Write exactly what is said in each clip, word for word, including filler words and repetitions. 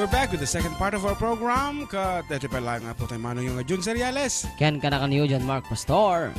We're back with the second part of our program. Ket daytoy pay laeng nga apo tayo, manong nga Jun Seriales. Ken kadakayo, John Mark Pastor.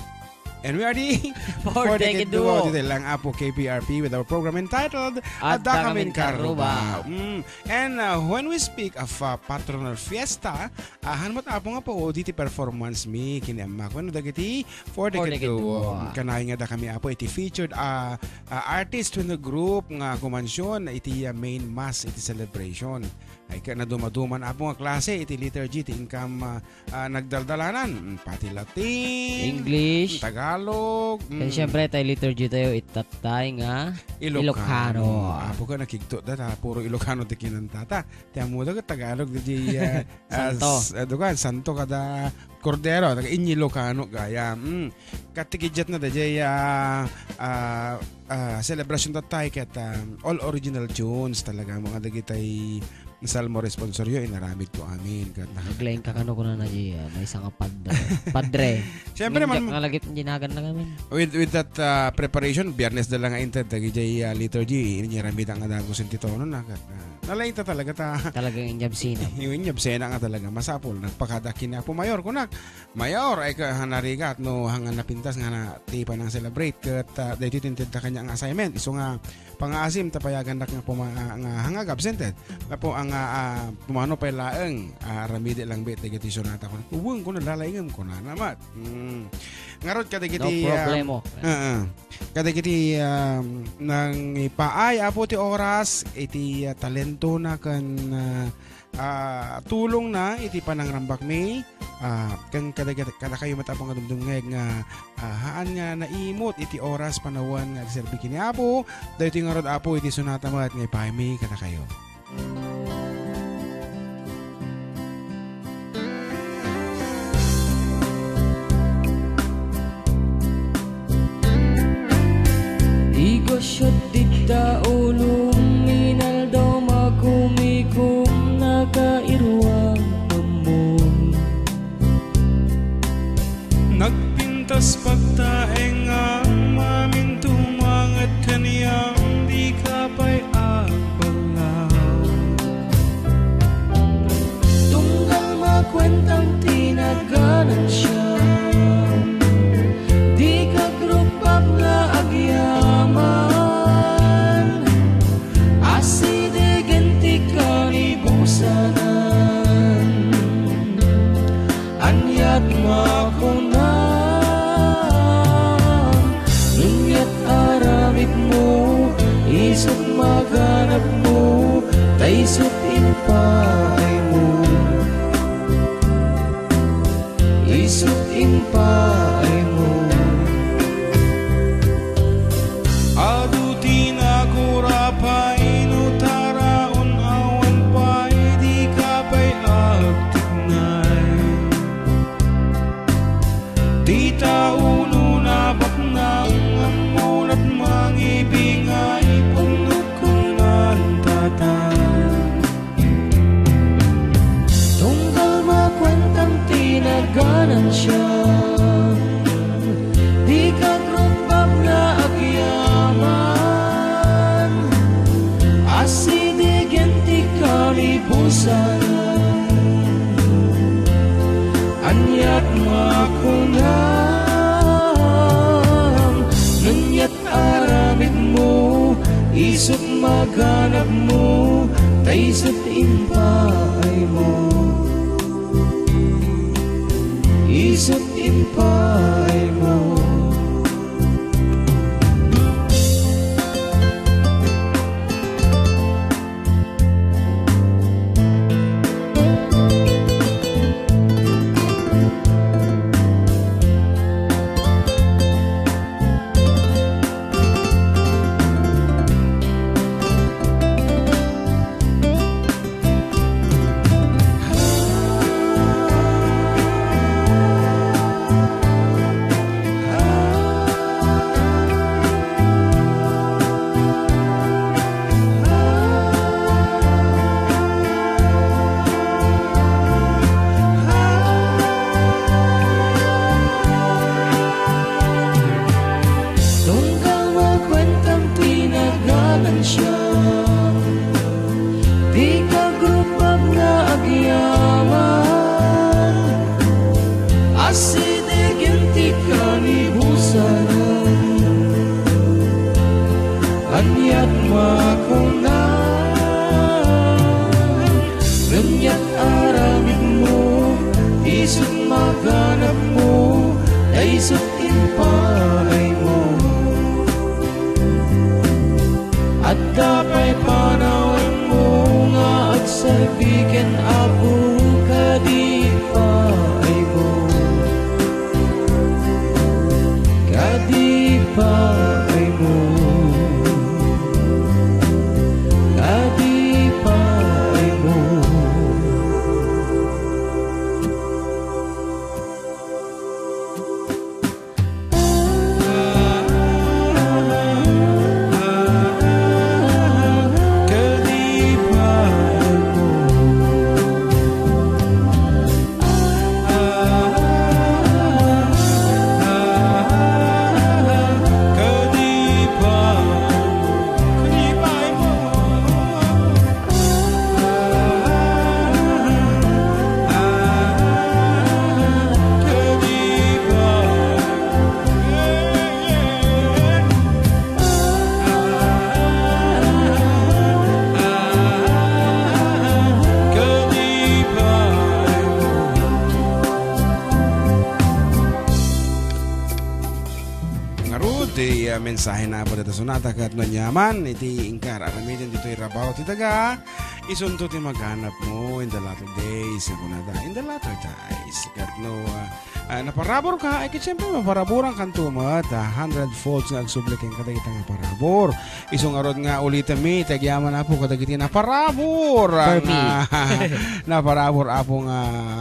And we are the Four Four Decade Decade Duo. Duo. Ditoy laeng nga apo, K P R P, with our program entitled Adda Kamin Karuba. Mm. And, uh, when we speak of, uh, patronal fiesta, ah, han met apo nga apo, o, ditoy performance mi, kini ammak. Wenno dagiti Four Decade Duo. Kanayon nga adda kami apo iti featured, ah, ah, artist wenno group nga kumansion iti, ah, main mass iti celebration. Ay, ket nadumaduman apo nga klase iti liturgy ti inkam, ah, ah, nagdaldalanan. Mm, pati Latin, English, Tagalog, ken mm. Siyempre, tay liturgy tayo, itattay nga Ilocano. Ilocano. Apo ket nakigto da, ta puro Ilocano ti kinantata. Ti ammoda ket Tagalog, di, ah, ah, Santo. S-, ah, dukan, Santo kada Cordero, taga Ilocano gayam. Mm. Ket ti kiddiatna daydiay, ah, ah, ah, celebration tattay ket, ah, all original tunes talaga, mga dagitay Salmo Responsorio, inaramidko amin. Ket naka- Aglaing ka kano kunana di, ah, maysa nga padre. Padre. Siyempre, Ngem man- nga lagip, ginagan na kami. With, with that, ah, preparation, Biyernes da lang nga inted, dagijay, ah, liturgy, inyaramidak nga dagus iti tono na, ket, ah, nalaing ta talaga ta. Talagang inyabsina. Yung inyabsina nga talaga, masapul. Nagpakada kini Apo Mayor, kunak, Mayor, ay ka, han narigat, no, hangan napintas nga na, ti panang celebrate, ket, ah, daytoy ti intedda kaniak nga assignment. Isu nga, pangaasim, ta payagandak nga puma-, ah, nga hangag absented. Nga po ang, ah, ah, pumano pay laeng, ah, aramidi lang bet, dagiti sonata ko. Uweng ko, nalalaingem ko na namat. Mm. Ngarud, kadagiti, No ah, problemo. ah, ah. Kadagiti, ah, nangipaay, Apo, ti oras, iti, ah, talento na kan, ah, ah, tulong na iti panangrambak mi, ah, ken kada-, kadakayo met, Apo, nga dumdumngeg nga, ah, haan nga naimut iti oras panawen nga agserbi kini Apo, daytoy ngarud, Apo, iti sonata met nga ipaay mi kadakayo. Igusot dita ulom, inaldaw makumikom, nakairuam ammom. Nagpintas pagtaengam, amin tumanget kaniam, dika pay agballag. Tunggal makuentam ti naganansiam, dika agruppat nga agyaman. Asidegen ti kalibusanan. Aniat makunam, nuniat aramidmo, isut maganabmo, ta isut impaaymo. Isut impaaymo. Adu ti nakurapay no taraon awan pay dika pay agtiknay. Ti tao no nabaknang ammo lat mangibingay pudno kunantata. Tunggal makuentam ti naganansiam, dika agruppat nga agyaman. Asidegen ti kalibusan. Aniat makunam, aniat aramidmo, isut maganabmo, ta isut impaaymo. Isut impaaymo. Makunan, nuniat aramidmo, isut' maganabmo, dayta isut' impaaymo. Adda pay panawanmo nga agserbi ken Apo kadi paaymo. Kadi paaymo. Kadi paaymo. Ngarud, ti, ah, mensahena Apo dita sonata ket no ania man iti inkar aramiden ditoy rabaw ti daga, isunto ti maganabmo in the latter days, kunada, in the latter days. Ket no, ah, ah, naparaburka, ay ket siyempre, maparaburankanto met, ah, hundred folds nga agsubli kenka dagita nga parabur. Isu ngarud nga ulitemmi, ti agyaman Apo kadagiti naparabur. Permi. Nga naparabur, Apo, nga,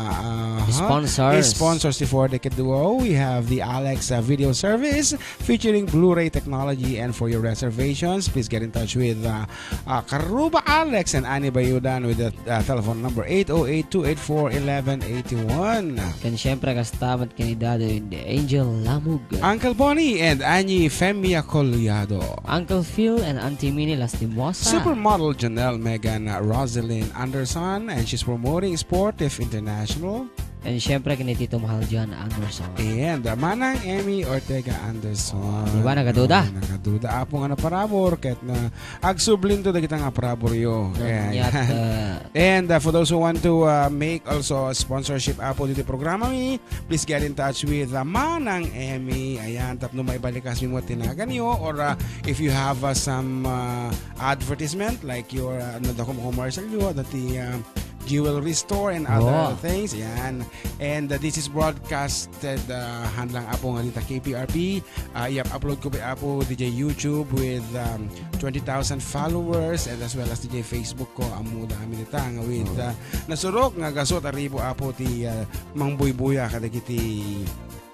ah, Sponsors. Sponsors ti Four Decade Duo. We have the Alex, uh, Video Service featuring Blu-ray technology. And for your reservations, please get in touch with, uh, uh, Karuba Alex and Annie Bayudan with the, uh, telephone number eight oh eight, two eight four, eleven eighty-one. Ken siyempre, kasta met ken ni Daddy Angel Lamug. Uncle Bonnie and Annie Femia Collado. Uncle Phil and Auntie Minnie Lastimosa. Supermodel Janelle Megan Roselyn Anderson, and she's promoting Sportive International. And siyempre, ken ni Tito Mahal John Anderson. And, uh, Manang Emmy Ortega Anderson. Oh, di ba, nagaduda? Oh, nagaduda. Apo nga naparabur, ket na agsublinto dagita nga paraburyo. Ayan. Yat, uh, And, uh, for those who want to, uh, make also a sponsorship, Apo, diti programa mi, please get in touch with, uh, Manang Emmy. Ayan, tapno maibalikas mi mo tinaganyo, or, uh, if you have, uh, some, uh, advertisement, like your, uh, ano, dakum commercial yo, dati, uh, jewelry store and other Oh. things. Ayan. And, uh, this is broadcasted, uh, han lang, Apo, nga dita K P R P. Ah, i-upload ko pay, Apo, diay YouTube with, um, twenty thousand followers, and as well as diay Facebook ko, ammoda amin dita nga with, ah, nasurok nga gasu ta ribu, Apo, ti, ah, mangbuybuya kadagiti,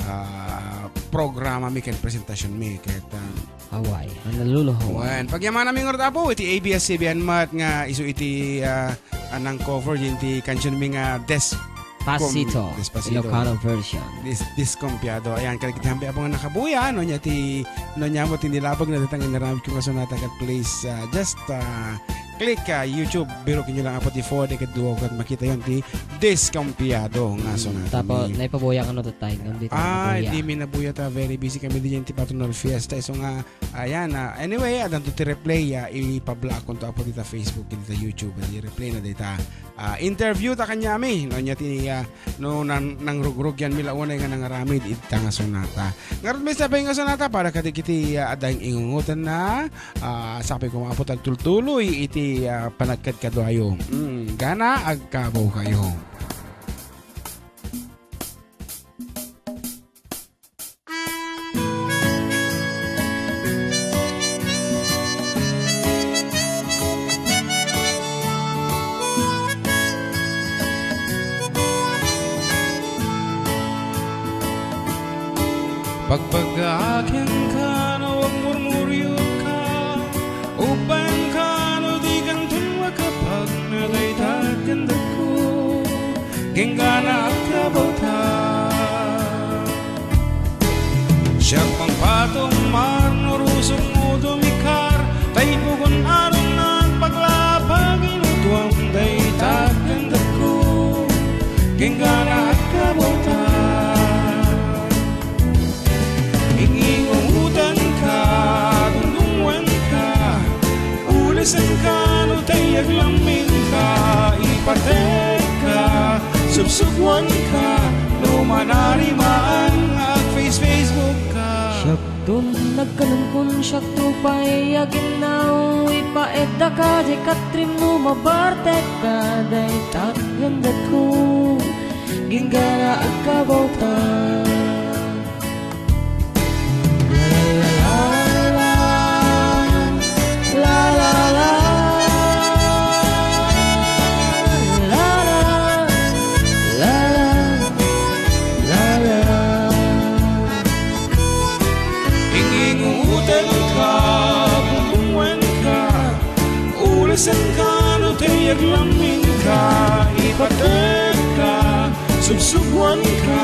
ah, programa mi ken presentation mi ket, ah, Hawaii. Honolulu, Hawaii. Wen, pagyamananmi ngarud, Apo, iti A B S C B N met nga isu iti, ah, a nang-cover diay ti kansion mi nga Des- Pasito, Despacito. Ilocano version. Dis-, Diskompiado. Ayan, kadagiti hambi, Apo, nga nakabuya, no, nia ti, no, nia mo ti nilabag na datang inaramid ko nga sonata ket please, ah, just, ah, click, ah, YouTube, birok inyo lang, Apo, ti Four Decade Duo ket makita yon ti Diskompiado nga Mm, sonata tapo, ni naipabuya kano tattay, ngem di tayo Ah, nabuya. Di mi nabuya ta very busy kami diay ti patronal fiesta. So nga, ayan, ah, anyway, addanto ti replay, ah, ipablaakkonto, Apo, dita Facebook, dita YouTube, ti replay na dita. Ah, interview ta kaniami, no, nia ti, ah, no, nang-, nangrugrugianmi la unay nga nangaramid ita nga sonata. Ngarud, may sapay nga sonata para kadagiti, ah, adda ingungotenna, ah, sapay koma, Apo, ta agtultuloy iti, ah, panagkadkaduayo. Mm, gana, agkabaw kayo. Pagbaga kenka no agmurmurioka, upayenka no dikanton makapagnadayta ken dagko. Genggana agkabawta. Siak mangpatumar no rusokmo dumikar, ta ipugon a runa agpaglapag, inutuam dayta ken dagko. Genggana agkabawta. Ingingutanka, dungdungngoenka, Aglamminka, ipatekka, subsubuanka, no manarimaan, ag-face-Facebook ka. Siakton nagkanunkun, siakto pay a ginnaw, ipaedda ka, diay katrim no mabartekka, dayta ti gandetko, inggana agkabawta. Ingingutenka, bungbuenka, ulasenka, no ti aglamminka, ipatekka, subsubuanka,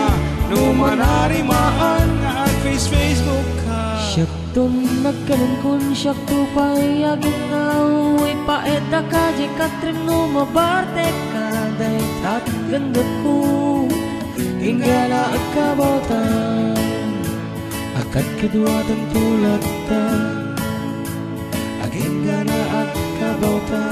no manarimaan, ag-face-Facebook ka. Siakton nagkanunkun, siakto pay a ginnaw, ipaedda ka, diay katrim no mabartekka, dayta ti gandetko, inggana agkabawta. Agkadkaduatanto latta, aginggana agkabawta.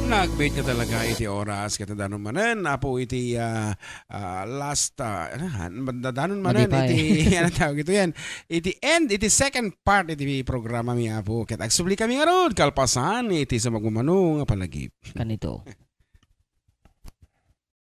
Nagbiit nga talaga iti oras, ket nadanon manen, Apo, iti, ah, ah, last, ah, ano, han-, nadanon manen Madi pay. Iti, ano tawag ito yan? Iti end, iti second part iti programa mi, Apo. Ket agsubli kami ngarud, kalpasan iti sumagmamano nga panagip. Kanito.